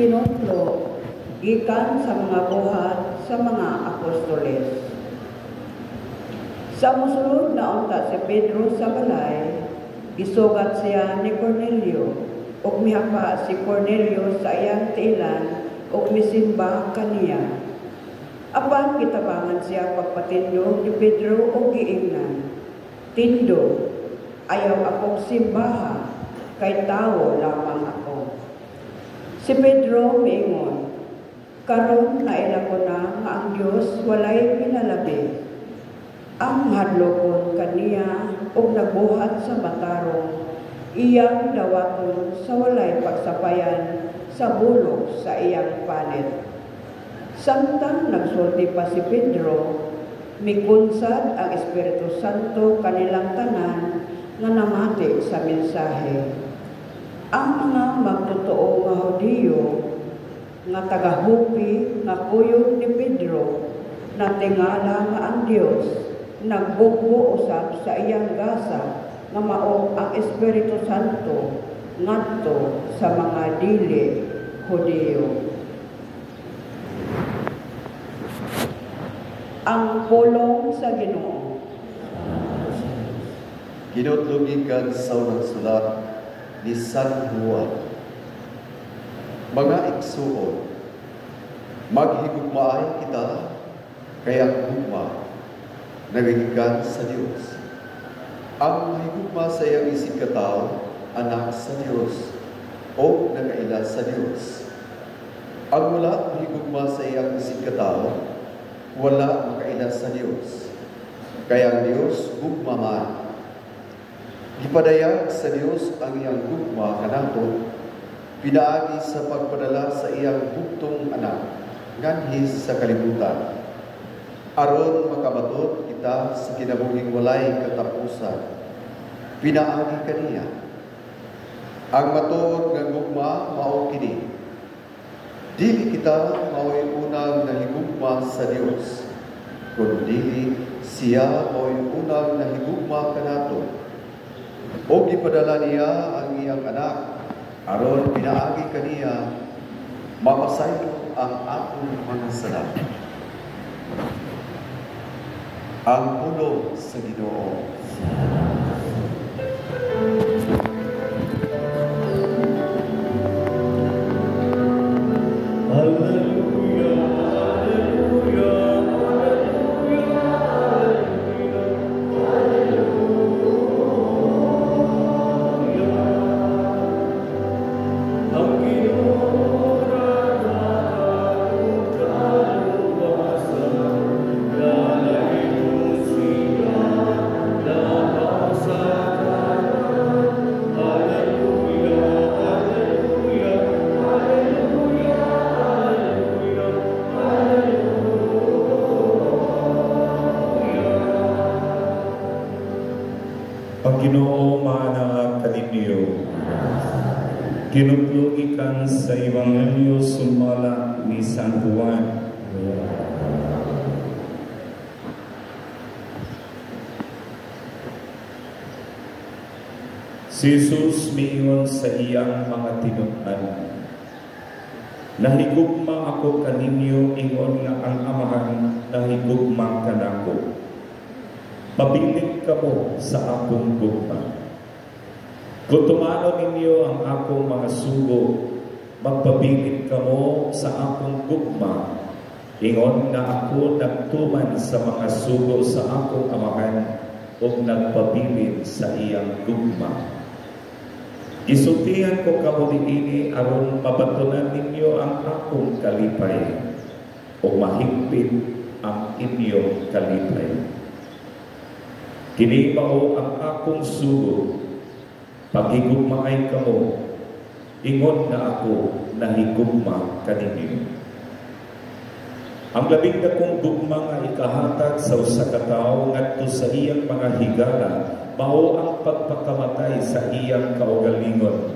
Hinutlo gikan sa mga buhat sa mga apostoles. Sa mosulod na unta si Pedro sa balay, gisugat siya ni Cornelio, ug mihapa si Cornelio sa iyang tiilan ug misimba kaniya. Apan gitabangan siya pagpatindog ni Pedro ug giingnan, "Tindog, ayaw akong simbaha, kay tawo lamang ako." Si Pedro miingon, "Karon naila ko na nga ang Dios walay pinalabi. Ang hadlokon kaniya ug nagbuhat sa matarong, iyang dawaton sa walay pagsapayan sa bulok sa iyang panit." Samtang nagsulti pa si Pedro, mikunsad ang Espiritu Santo kanilang tanan nga namati sa mensahe. Ang mga magtotoo nga Hudiyo nga taga-Jope nga kuyog ni Pedro natingala nga ang Dios nagbugbo usab sa iyang gasa nga mao ang Espiritu Santo ngadto sa mga dili Hudiyo. Ang pulong sa Ginoo. Hinutlo gikan sa unang sulat ni San Juan. Mga igsuon, maghigugmaay kita kay ang gugma nagagikan sa Dios. Ang higugma sa iyang isig katawo, anak sa Dios o nagaila sa Dios. Ang wala higugma sa iyang isig katawo, wala makaila sa Dios. Kaya ang Dios gugma man. Gipadayag sa Dios ang iyang gugma kanato, pinaagi sa pagpadala sa iyang bugtong anak nganhi sa kalibutan, aron makabatot kita sa kinabuhing walay katapusan, pinaagi kaniya. Ang matuod nga gugma mao kini: dili kita mao'y unang nahigugma sa Dios, kundi siya mao'y unang nahigugma kanato. O gipadala niya ang iyang anak aron pinaagi kaniya mapasaylo ang atong mga sala. Ang pulong sa Ginoo. Alleluia, alleluia, alleluia, alleluia. Ang Ginoo naghatag kaluwasan, galain siya labaw sa tanan. Alleluia, alleluia, alleluia, alleluia, alleluia. Ang Ginoo maana kaninyo. Hinutlo gikan sa Ebanghelyo sumala ni San Juan. Si Jesus miingon sa iyang mga tinun-an, "Nahigugma ako kaninyo ingon nga ang Amahan nahigugma kanako. Pabilin kamo sa akong gugma. Kung tumanon ninyo ang akong mga sugo, magpabilin kamo sa akong gugma, ingon nga ako nagtuman sa mga sugo sa akong Amahan ug nagpabilin sa iyang gugma. Gisultihan ko kamo niini aron mabatunan ninyo ang akong kalipay ug mahigpit ang inyong kalipay. Kini mao ang akong sugo, paghigugmaay kamo, ingon na ako nahigugma kaninyo. Ang labing dakong gugma nga ikahatag sa usa ka tawo ngadto sa iyang mga higala mao ang pagpakamatay sa iyang kaugalingon.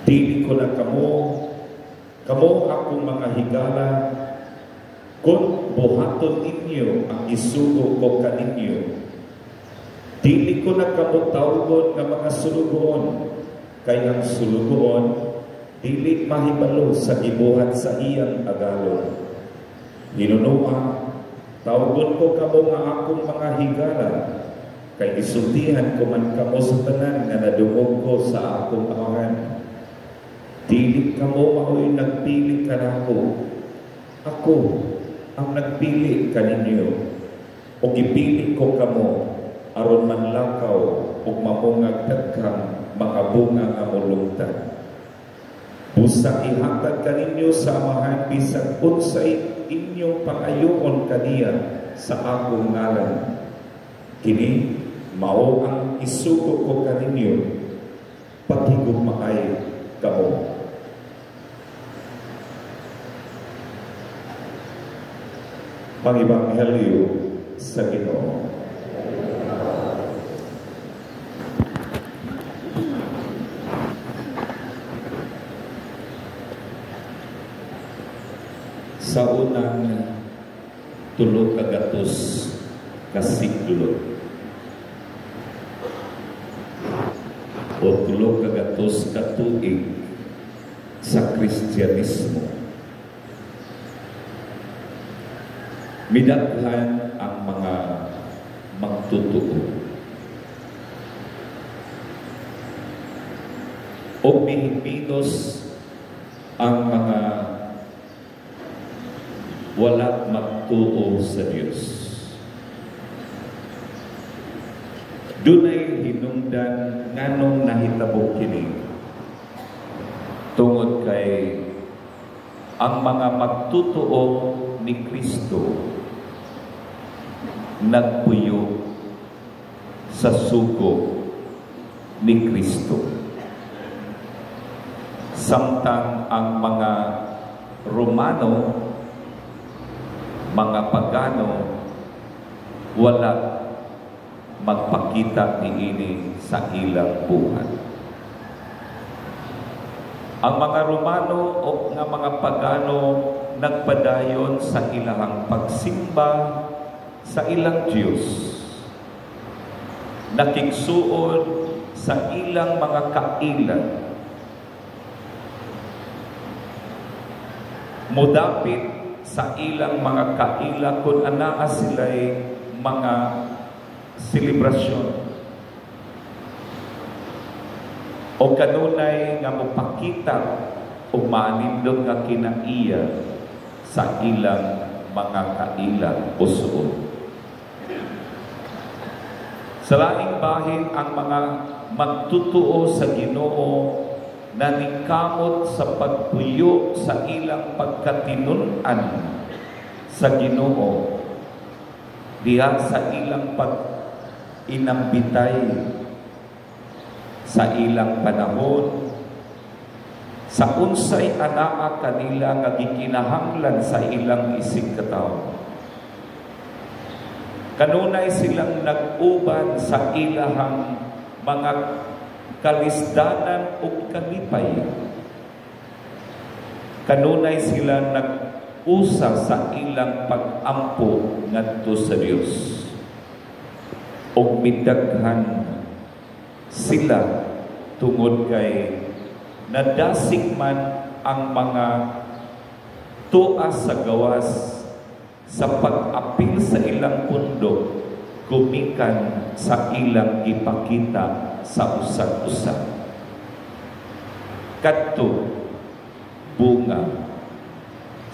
Dili ko na kamo, kamo akong mga higala, kung buhaton ninyo ang isugo ko kaninyo. Dili ko na kamo tawgon nga mga sulugoon, kay ang sulugoon dili mahibalo sa gibuhat sa iyang agalon. Hinunua, tawgon ko kamo nga akong mga higala, kay gisultihan ko man kamo sa tanan nga nadungog ko sa akong Amahan. Dili kamo mao'y nagpili kanako, ako ang nagpili kaninyo, o gipili ko kamo aron manlakaw ug mamungag daghang mga bunga nga molungtad. Busa ihatag kaninyo sa Amahan bisan unsay inyong pangayoon kaniya sa akong ngalan. Kini mao ang isugo ko kaninyo, paghigugmaay kamo. Pang-ebanghelyo sa Ginoo. Sa unang 300 ka siglo o 300 ka tuig sa Kristyanismo, midaghan ang mga magtutuo o mihipinos ang mga wala magtuo sa Dios. Dunay hinungdan nganong nahitabo kini, tungod kay ang mga magtutuo ni Kristo nagpuyo sa sugo ni Kristo, samtang ang mga Romano, mga pagano, wala magpakita niini sa ilang buhat. Ang mga Romano o nga mga pagano nagpadayon sa ilang pagsimba sa ilang Diyos, nakigsuod sa ilang mga kailan, mudapit sa ilang mga kaila kung anaa sila'y mga selebrasyon o kanunay nga mopakita o maanindot nga kinaiya sa ilang mga kaila o suod. Sa laing bahin, ang mga magtutuo sa Ginoo na nikamot sa pagpuyo sa ilang pagkatinun-an sa Ginoo, diha sa ilang pag-inambitay sa ilang panahon, sa unsay anaa kanila nga gikinahanglan sa ilang isig katawo. Kanunay silang nag-uban sa ilahang mga kalisdanan ug kalipay. Kanunay sila nag-usa sa ilang pag-ampo ngadto sa Dios. Ug midaghan sila tungod kay nadasig man ang mga tuas sa gawas sa pag-apil sa ilang pundo, gumikan sa ilang ipakita sa usag-usag. Kadto bunga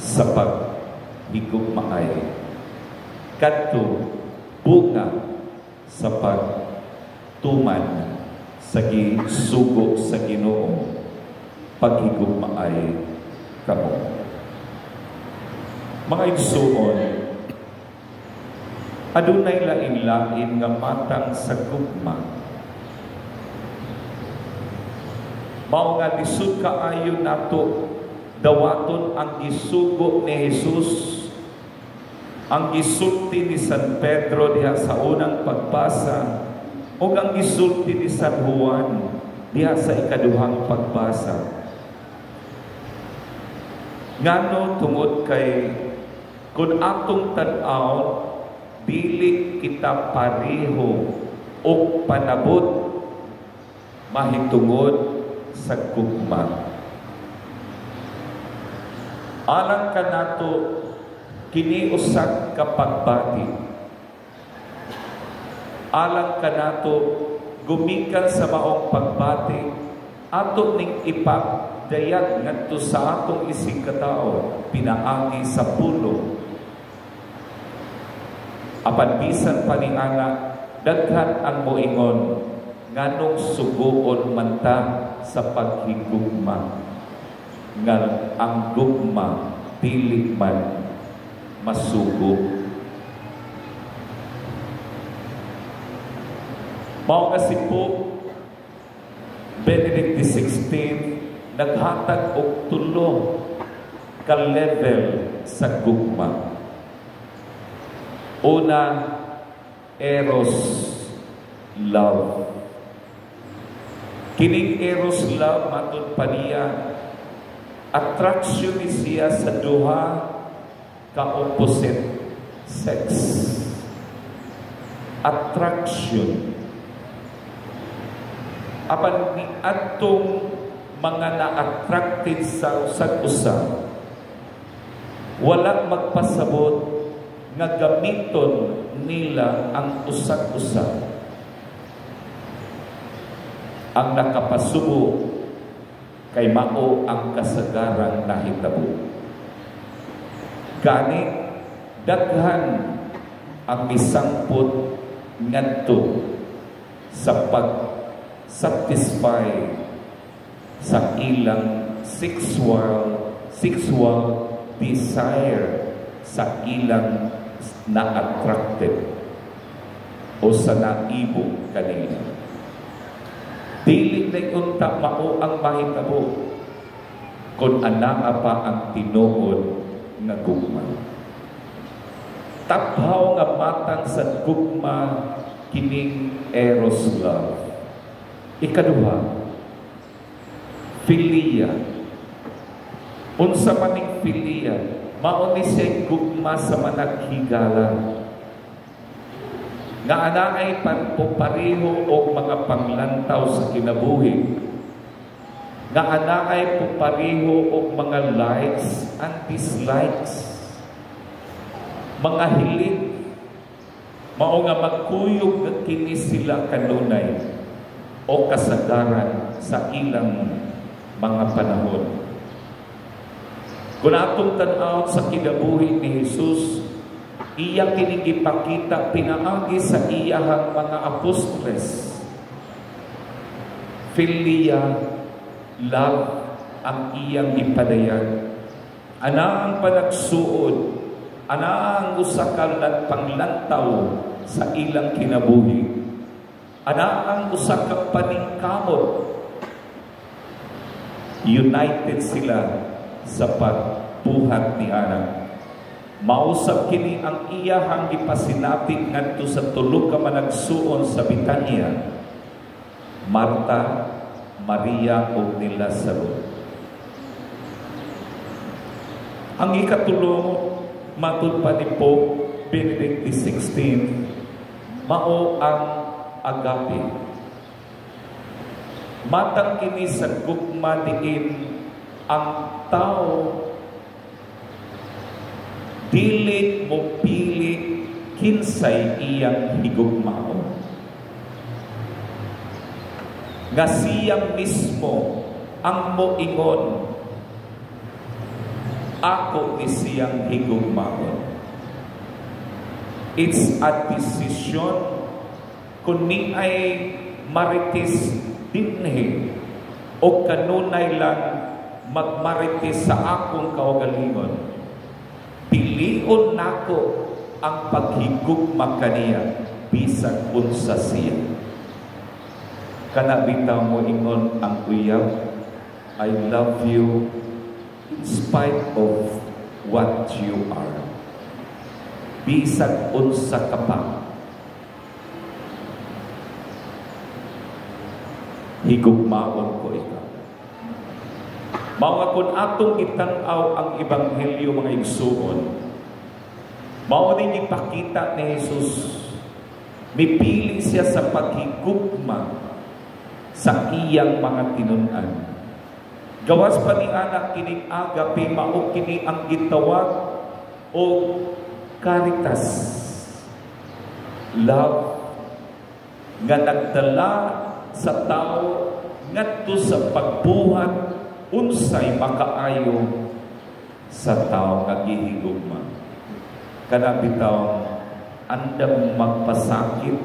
sa paghigugmaay. Kadto bunga sa pagtuman sa gisugo sa Ginoo, paghigugmaay kamo. Mga igsuon, adunay lain-lain nga matang sa gugma. Mao nga lisod kaayo nato dawaton ang gisugo ni Jesus, ang gisulti ni San Pedro diha sa unang pagbasa, ug ang gisulti ni San Juan diha sa ikaduhang pagbasa. Ngano tungod kay kung atong tan-awon, dili kita pareho o panabot mahitungod sa gugma. Alang kanato, kini usa ka pagbati. Alang kanato, gumikan sa maong pagbati, ato ning ipadayag ngadto sa atong isigkatao pinaagi sa pulong. Apan bisan pa ni ana, daghan ang moingon nganong suguon man ta sa paghigugma, nga ang gugma dili man masugo. Mao nga si Pope Benedict XVI naghatag og tulo ka level sa gugma. Una, eros love. Kining eros love, matud pa niya, attraction ni siya sa duha ka opposite sex. Attraction. Apan ni atong mga na-attracted sa usag-usa, wala magpasabot nga gamiton nila ang usag-usa. Ang nakapasubo kay mao ang kasagarang nahitabo. Gani daghan ang misangpot ngadto sa pag-satisfy sa ilang sexual desire sa ilang na-attracted o sa naibo kanila. Dili na unta mao ang mahitabo kung anaa pa ang tinuod nga gugma. Taphaw nga matang sa gugma kining eros love. Ikaduha, philia. Unsa maning philia? Mao ni siya gugma sa managhigala nga anaay pareho og mga panglantaw sa kinabuhi, nga anaay pareho og mga likes and dislikes, mga hilig. Mao nga magkuyog na kini sila kanunay o kasagaran sa ilang mga panahon. Kung atong tan-awon sa kinabuhi ni Jesus, iya kining gipakita pinaagi sa iyahang mga apostoles. Philia, love ang iyang gipadayag. Ana ang panagsuod, ana ang usa ka panglantaw sa ilang kinabuhi. Ana ang usa ka paningkamot. United sila sa pagbuhat ni ana. Mausab kini ang iyahang gipasinati ngadto sa tulo ka managsuon sa Betania, Marta, Maria ug ni Lazaro. Ang ikatulo, matud pa ni Pope Benedict XVI, mao ang agape. Matang kini sa gugma diin ang tao dili mo pili kinsay iyang higugmaon. Nga siya mismo ang moingon, ako ni siyang higugmaon. It's a decision kung ni ay marites dinhi o kanunay lang magmarites sa akong kaugalingon. Pilion nako ang paghigugma kaniya bisan unsa siya. Kana bitaw mo ingon ang uyab, I love you in spite of what you are. Bisan unsa ka pa, higugmaon ko ikaw. Mao nga kun atong gitan-aw ang ebanghelyo, mga igsuon, mao ning gipakita ni Jesus, mipili siya sa paghigugma sa iyang mga tinun-an. Gawas pa ni ana, kining agape mao kini ang gitawag og caritas. Love nga nagdala sa tao ngadto sa pagbuhat unsay makaayo sa tao nga gihigugma. Kana bitaw andam magpasakit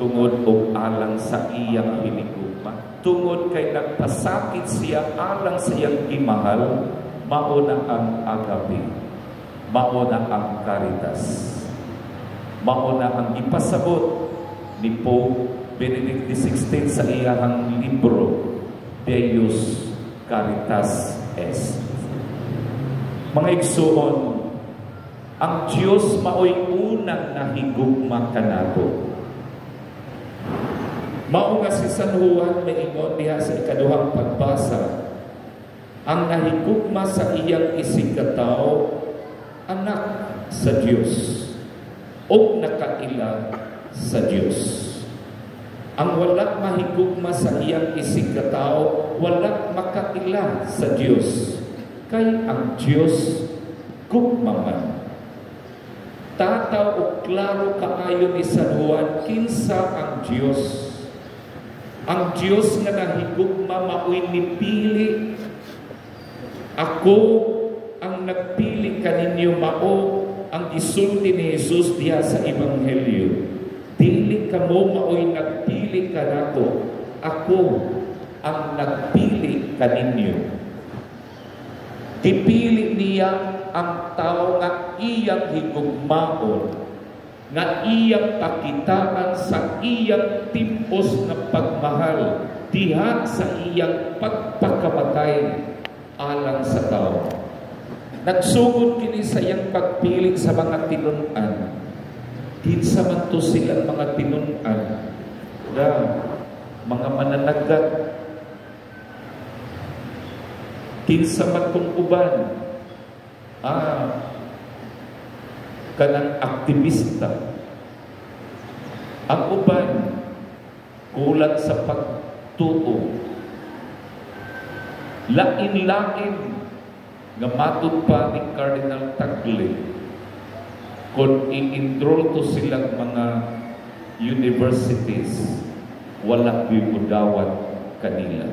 tungod og alang sa iyang hinigugma. Tungod kay nagpasakit siya alang sa iyang gimahal, mao na ang agape. Mao na ang caritas. Mao na ang ipasabot ni Pope Benedict XVI sa iyahang libro Deus Caritas Est. Mga igsuon, ang Diyos maoy unang nahigugma kanato. Mao nga si San Juan maingon diha sa ikaduhang pagbasa, ang nahigugma sa iyang isigkatawo, anak sa Dios o nakaila sa Dios. Ang wala mahigugma sa iyang isigkatao, wala makaila sa Dios. Kay ang Dios gugma man. Tataw o klaro kaayo ni San Juan kinsa ang Dios. Ang Dios nga nahigugma maoy nipili. Ako ang nagpili kaninyo, mao ang gisulti ni Jesus diha sa Ebanghelyo. Dili kamo maoy nagpili kanako, ako ang nagpili kaninyo. Gipili niya ang tao nga iyang higugmaon, nga iyang pakitaan sa iyang timpos nga pagmahal diha sa iyang pagpakamatay alang sa tao. Nagsugod kini sa iyang pagpili sa mga tinun-an. Kinsa man to silang mga tinun-an? Da, mga mananagat. Kinsa man tong uban? Kanang aktivista. Ang uban kulang sa pagtuo. Lain-lain nga matud pa ni Cardinal Tagle kung i-enroll to silang mga universities, wala gyud mudawat kanila.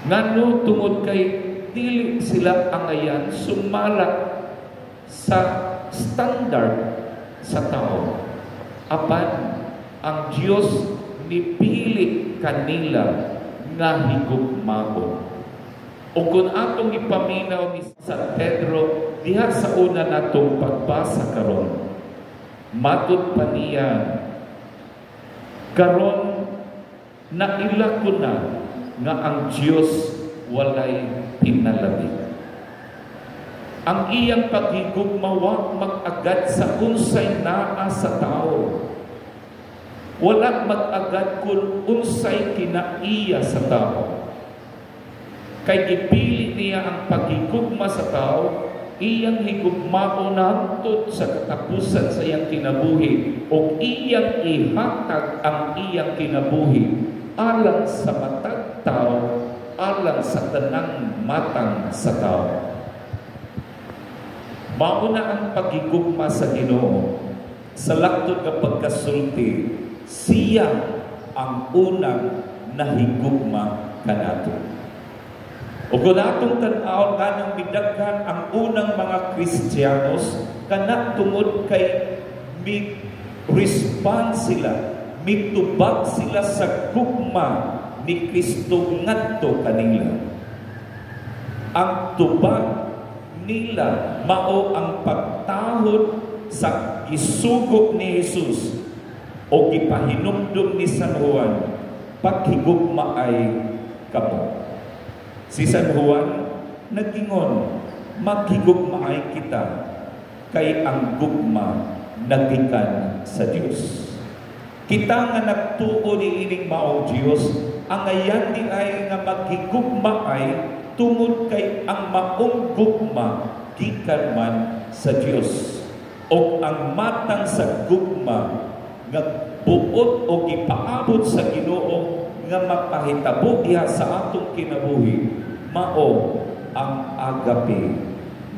Ngano? Tungod kay dili sila angayan sumala sa standard sa tao. Apan ang Dios nipili kanila nga higugmaon. O kung atong ipaminaw ni San Pedro diha sa una natong pagbasa karon, matud pa niya, "Karon naila ko na nga ang Dios walay pinalabi. Ang iyang paghigugma wa mag-agad sa unsay naa sa tao. Wala mag-agad kung unsay kinaiya sa tao. Kay gipili niya ang paghigugma sa tao, iyang higugmaon hangtod sa katapusan sa iyang kinabuhi, o iyang ihatag ang iyang kinabuhi alang sa matag tao, alang sa tanang matang sa tao." Mao na ang paghigugma sa Ginoo. Sa laktod nga pagkasulti, siya ang unang nahigugma kanato. O kung atong tan-awon kanang midaghan ang unang mga Kristiyanos, kana tungod kay mi respond sila, mitubag sila sa gugma ni Kristo ngadto kanila. Ang tubag nila mao ang pagtahod sa isugo ni Jesus o gipahinumdum ni San Juan, "Paghigugma ay kamo." Si San Juan nagingon, "Maghigugma ay kita kay ang gugma nagikan sa Dios." Kita nga nagtuo ni ining maong Dios, angayan di ay nga maghigugma ay tungod kay ang maong gugma gikan man sa Dios. O ang matang sa gugma nga buot o gipaabot sa Ginoo nga mapahitabo diha sa atong kinabuhi mao ang agape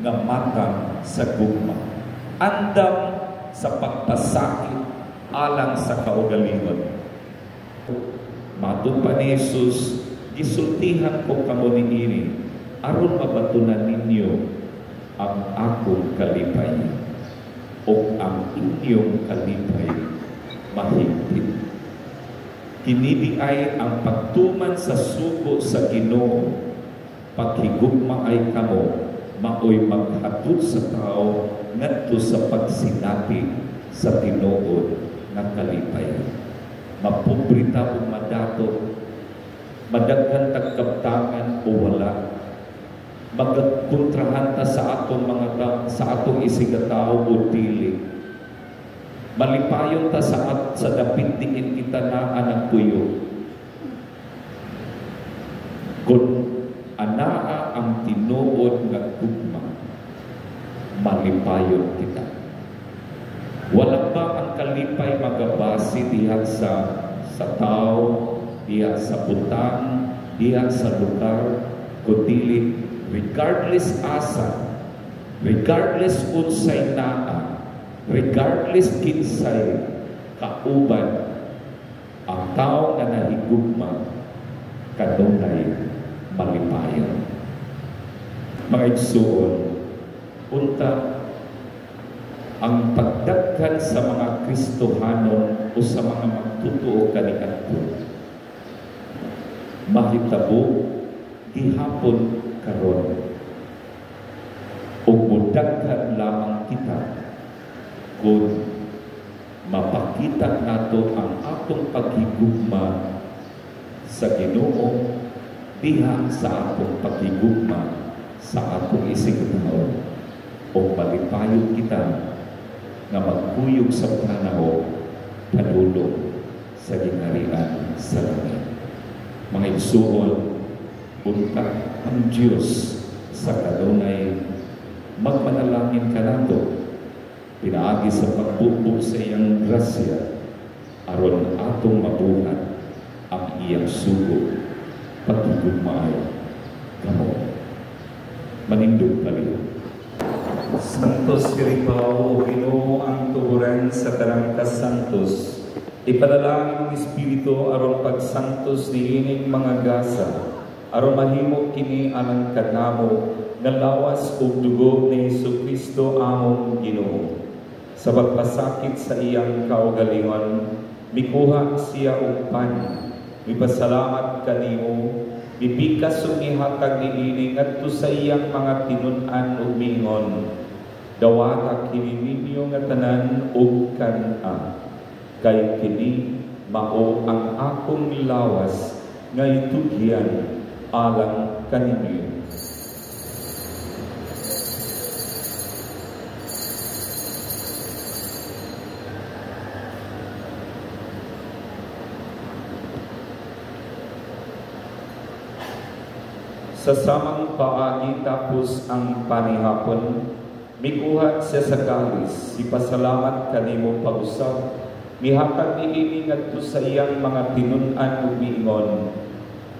nga matang sa gugma. Andam sa pagpasakit alang sa kaugalingon. Matod pa ni Jesus, gisultihan ko kamo niini aron mabatunan ninyo ang akong kalipay o ang inyong kalipay mahigpit. Kini ay ang pagtuman sa sugo sa Ginoo. Paghigugma ay kamo maoy maghatod sa tao ngadto sa pagsinati sa tinuod nga kalipay. Mapobre ta o madato, madaghan tag kaptangan o wala, magkontrahan ta sa atong mga sa atong isigatao o dili, malipayon ta sa dapit diin kita naa nagpuyo. Kung anaa ang tinuod nga gugma, malipayon kita. Wala ba ang kalipay magabase diha sa tao, diha sa butang, diha sa lugar, kundi regardless asa, regardless unsay naa, regardless kinsay kauban, ang tao nga nahigugma kanunay malipayon. Mga igsuon, unta ang pagdaghan sa mga Kristohanon o sa mga magtutuo kaniadto mahitabo gihapon karon, ug modaghan lamang kita kung mapakita nato ang atong paghigugma sa Ginoo diha sa atong paghigugma sa atong isigtao, ug malipayon kita nga magkuyog sa panahon padulong sa gingharian sa langit. Mga igsuon, unta ang Dios sa kanunay magmanalangin kanato pinaagi sa pagbubo sa iyang grasya aron atong mabuhat ang iyang sugo paghigugmaay kamo. Manindog palihog. Santo Espiritu, o Ginoo ang tuburan sa tanang kasantos, ipadalangin ang Espiritu aron pagsantos niining mga gasa, aron mahimo kini alang kanamo nga lawas ug dugo ni Hesukristo among Ginoo. Sa pagpasakit sa iyang kaugalingon, mikuha siya og pan, mipasalamat kanimo, mipikas ug mihatag niini ngadto sa iyang mga tinun-an ug miingon, dawata kini ninyo nga tanan ug kan-a, kay kini mao ang akong lawas nga itugyan alang kaninyo. Sa samang paagi tapos ang panihapon, mikuha siya sa kalis, ipasalamat kanimo pag-usab, mihatag niini ngadto sa iyang mga tinun-an ug miingon,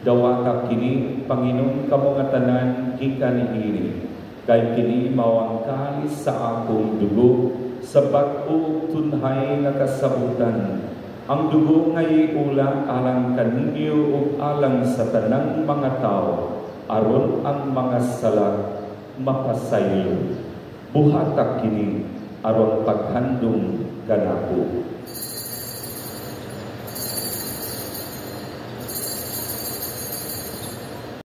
dawata kini, Panginoon kamo nga tanan gikan niini, kay kini mao ang kalis sa akong dugo sa bag-o ug tunhay nga kasabutan. Ang dugo nga iula alang kaninyo ug alang sa tanang mga tawo, aron ang mga sala mapasaylo. Buhata kini aron paghandom kanako.